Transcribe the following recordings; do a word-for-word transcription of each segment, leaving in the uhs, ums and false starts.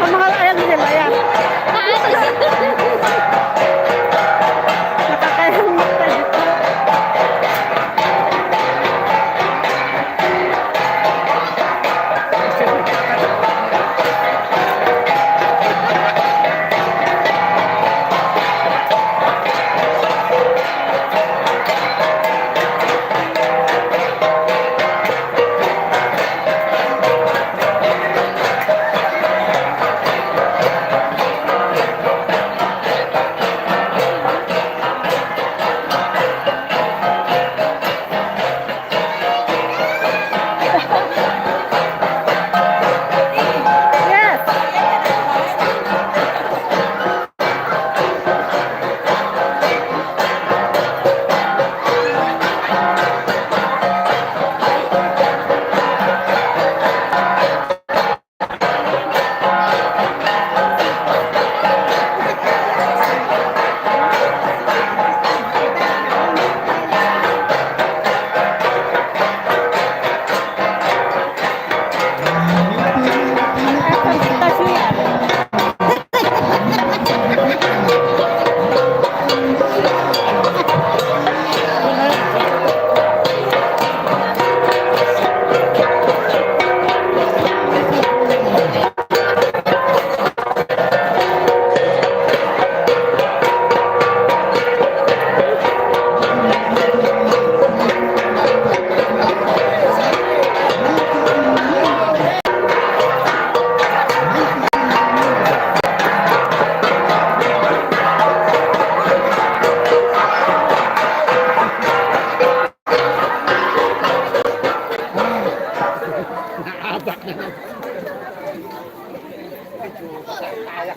Ang mga ayan nila, ayan. Nakakayang mata dito.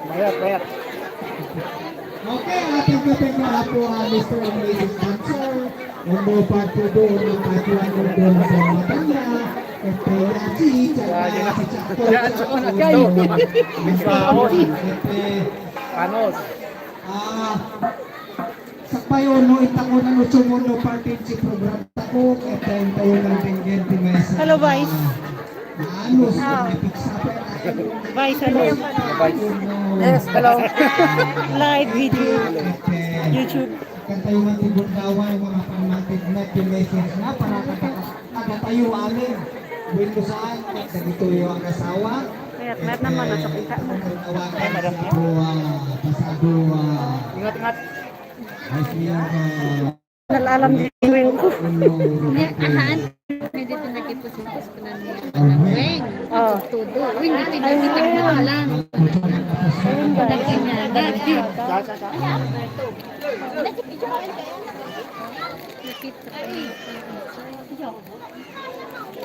Mayat, mayat. Okay, ating katekra po ang Mister and Missus Dancer. Uno, parte doon ng Patuan ng Bola sa Matanda. At kaya si Chaka, si Chaka, Panos. Ah, Sakbay uno, itakunan uso mundo partin ti program tako, ket tayo kang pendiente mesa. Hello, Vice. Ano, ah, may pizza pa. Vice, hello. Yes, hello. Live video. YouTube. Kan tayo man ti Bundawan, mga pamangkit na, ti message na, para kada, kada tayo amin. Buwin ko saan, dagito yung asawa. Mayat, mayat naman, nasa kita. Tawagan sa po, ah, pasado, ah, Ingat, ingat. Nalalam di ko. Nya, ahaan. Pwede ito nagipusipus ko na niya. Weng. Oh. Todo. Weng, dito yung nakita ko lang. Dati nga, dati. Nakita ko.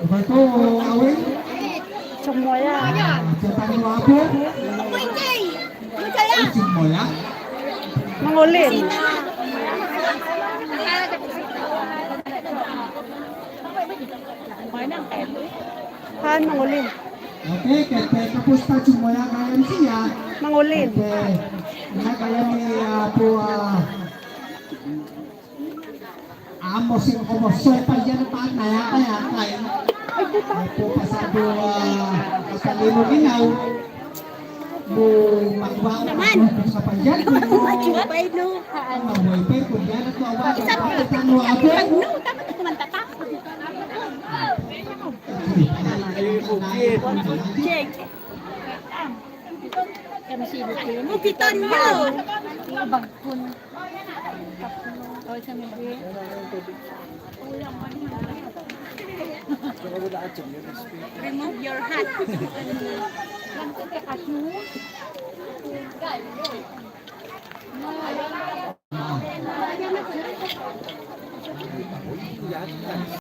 Bato, awit. Sumuya. Sa tanong ako. Sumuya. Mangulin. Han, mangulin. Okay, kaya tapos ta sumuya kaya siya. Mangulin. Okay. Na kaya ni, ah, po, ah, Amo sin kumusoy pa yan, pa, kaya, kaya, kaya. Ay, puta. Ay, po, pasado, ah, kasalino ginaw. Mo, magwa, naman. Sa pa yan, mo. Ay, no. Ang mabuhay pa, kung yan, at mawa, isa pa. Ano, ate? Ay, no, dapat ito man tata. Check. Kami si Ibukin. Upitan mo. Bagkon. Oh, sa mga. Remove your hat.